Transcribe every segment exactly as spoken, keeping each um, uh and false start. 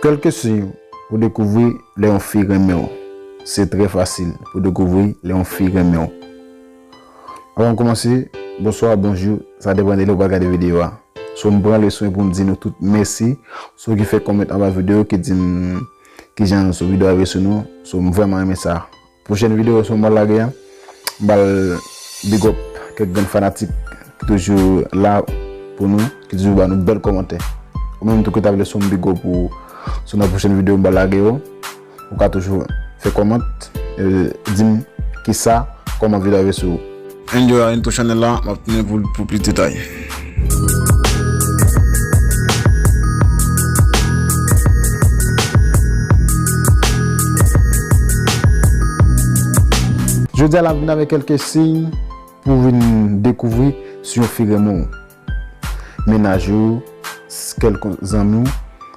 Kèlke siy pou dekouvri lè yon fi renmen w. Se trè fasil pou dekouvri lè yon fi renmen w. Avan n kòmanse, bonswa, bonjou, sa depann de lè w pral gade videyo a. So, m pran le swen pou m di nou tout mèsi. So, ki fè kòmantè anba videyo, ki di m kijan so videyo a rive sou nou. So, m vrèman renmen sa. Pwochèn videyo so m pral lage a, m pral big up kèk grenn fanatik ki toujou la pou nou, ki toujou ba nou bèl kòmantè. Ou menm tou ki ta vle so m big up ou sou nan pwochèn videyo m pral lage yo, ou ka toujou fè kòmantè, e, di m kisa, kòman videyo a rive sou ou. Enjoy a intro chanèl la, m ap tounen pou, pou plis detay. Jodi a, n ap vin avèk kèlke siy pou w vin dekouvri si yon fi renmen w. Mennaj ou, s-, kèlkonk zanmi w,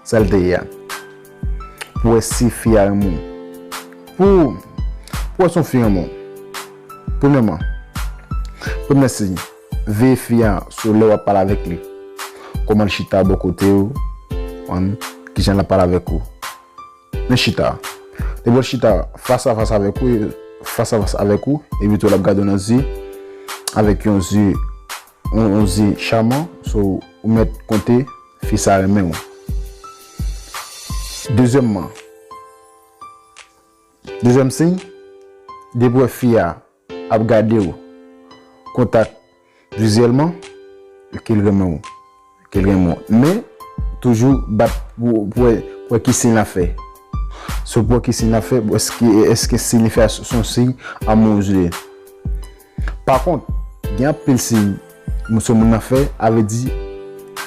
sa l te ye a. Pou wè si fi a renmen w. Pou, pou wè si yon fi renmen w. Premyèman, premyè siy, veye fi a sou lè w ap pale avèk li. Kòman l chita bò kote w, an, kijan l ap pale avèk ou. Men chita. Depi w chita fas a fas avèk ou, fas a fas avèk ou, epi tou l ap gade w nan zye, avèk yon zye, yon, yon zye chaman, so ou mèt konte fi sa renmen w. Dezyèmman, dezyèm siy, depi w wè fi a ap gade w, kontak vizyèlman, ke l renmen w, ke l renmen w. Men, toujou bat pou, pou wè, pou wè ki siy l ap fè. So, pou wè ki siy l ap fè, èske, èske siy li fè a s-, s on siy amourèz li ye. Pa kont, gen anpil siy moun, so moun nan fè, a vle di,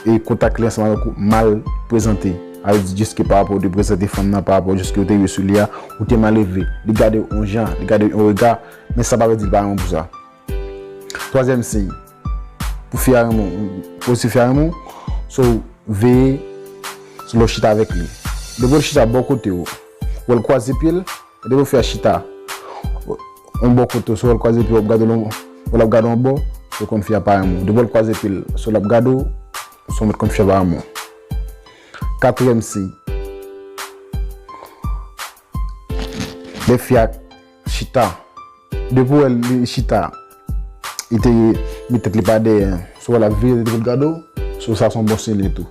e kontak li ansanm avèk ou mal prezante. A vle di, jiske pa rapò ou te prezante fanm nan, pa rapò jiske ou te rive sou li a, ou te mal rive. Li gade w yon jan, li gade w yon rega, men sa pa vle di li pa renmen w pou sa. Twazyèm siy, pou fi a renmen w, pou si fi a renmen w, so veye sou lè w chita avèk li. Depi w chita bò kote w, wè l kwaze pye l, depi w fi a chita yon bò kote w, so wè l kwaze pye w, w ap gade l, w ap gade yon bò, so konn fi a pa renmen w. Depi w kwaze pye l, so l ap gade w, so mèt konn fi a pa renmen w. Katriyèm siy, lè fi a chita. Depi w wè li chita, li te met tèt li pa dèyè, so w wè l ap vire tèt li pou l gade w, so sa se yon bon siy li tou.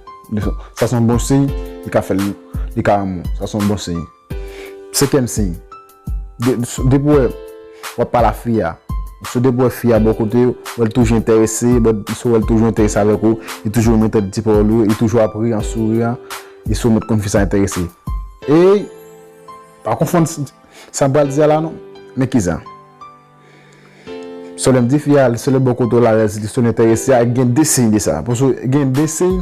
Sa se yon bon siy, li ka fè l, li ka renmen w. Sa se yon bon siy. Senkyèm siy, de-, depi w wè w ap pale a fi a, so depi w wè fi a bò kote w, wè l toujou enterese, bò, so w wè l toujou enterese avèk ou, li toujou renmen tande ti pawòl ou yo, li toujou ap ri an souriyan, e so w mèt konn fi sa enterese. E pa konfonn Sa m pral di a la non. Men kisa? Sou lè m di fi a, sou lè bò kote w l alèz, li sou l enterese a, gen de siy de sa. Paske gen de siy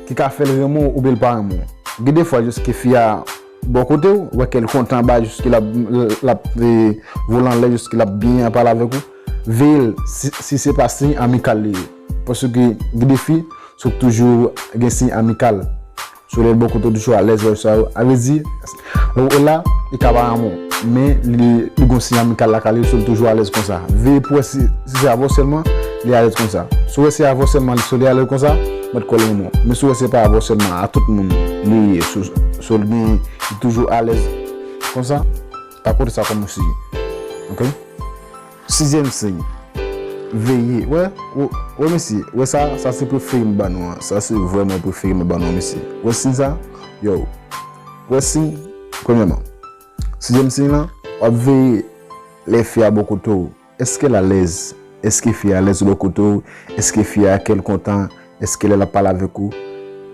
ki ka fè l renmen w oubyen l pa renmen w. Gen de fwa jiske fi a bò kote w, wè ke l kontan ba jiske l ap, l ap, e, vole anlè jiske l ap byen pale avèk ou. Veye l si, si se pa siy amikal li ye. Paske gen de fi, sou toujou gen siy amikal. Solèy bò kote w toujou alèz wè sa yo. A vle di, ou la, li ka pa renmen w, men li, li gon siy amikal lakay li, so l toujou alèz konsa. Veye pou wè si, si se avè w sèlman, li alèz konsa. Si w wè se avè w sèlman, li solèy alèz konsa, mèt kwè l renmen w. Men si w wè se pa avè w sèlman, a tout moun li ye, so, so l gen, li toujou alèz konsa, pa konte sa kòm yon siy. Oke? Sizyèm siy. Veye. Wè, wè, wè, mesye. Wè sa, sa se prefere m ban nou an. Sa se vrèman prefere m ban nou an, mesye. Wè siy sa? Yo. Wè siy, premyèman. Sizyèm siy lan, w ap veye lè fi a bò kote w. Èske l alèz? Èske fi a alèz bò kote w? Èske fi a kè l kontan? Èske lè l ap pale avèk ou,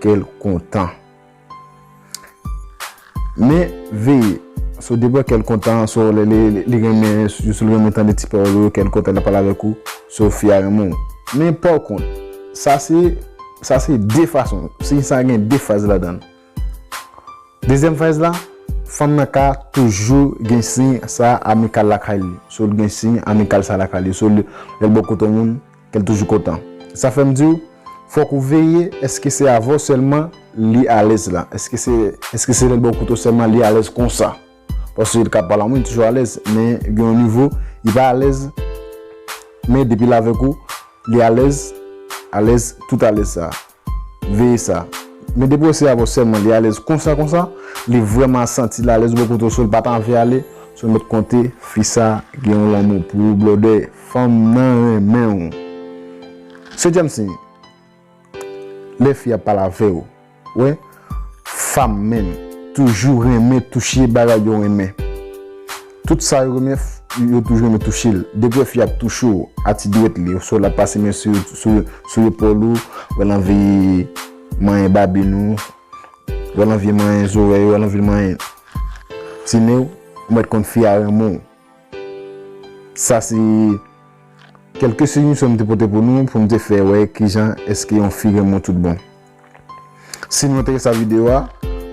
kè l kontan? Men veye, so depi w wè kè l kontan, so li, li, li, li renmen, so li renmen tande ti pawòl ou yo, kè l kontan nan pale avèk ou, so fi a renmen w. Men pa kont, sa se, sa se de fason, siy sa gen de faz ladan l. Dezyèm faz la, fanm nan ka toujou gen siy sa amikal lakay li, so l gen siy amikal sa lakay li, so lè, lè l bò kote yon moun, kè l toujou kontan. Sa fè m di w, fòk ou veye, èske se avè w sèlman li alèz la? Èske se, èske se lè l bò kote w sèlman li alèz konsa? Paske l ka pale a moun, li toujou alèz, men gen yon nivo, li pa alèz, men depi l avèk ou, li alèz, alèz, tout alèz sa. Veye sa. Men depi w se a pou sèlman li alèz konsa konsa, li vrèman santi l alèz bò kote w, so l pa t anvi ale, so mèt konte fi sa gen yon lanmou pou ou, blòdè, fanm nan renmen w. Se James, lè fi ap pale avè w, wè, fanm menm toujou renmen touche bagay yo renmen. Tout sa yo renmen, yo toujou renmen touche l. Depi w wè fi ap touche w a ti dwèt li, oswa l ap pase men sou, sou, sou epòl ou, wè l anvi manyen babin ou, wè l anvi manyen zòrèy ou, wè l anvi manyen ti nen w, ou mèt konn fi a renmen w. Sa se kèlke sijisyon m te pote pou nou, pou m te fè wè kijan èske yon fi renmen w tout bon. Si nou enterese a videyo a,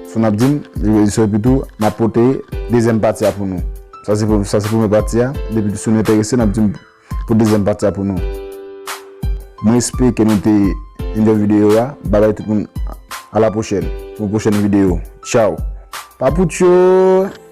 fò n ap di m, epi tou, n ap pote dezyèm pati a pou nou. Sa se pou, sa se premye pati a. Depi tou, si nou enterese, n ap di m pou dezyèm pati a pou nou. Mwen espere ke nou te enjoy videyo a. Babay tout moun, a la pwochèn, pou yon pwochèn videyo. Tchaw. Papoutcho!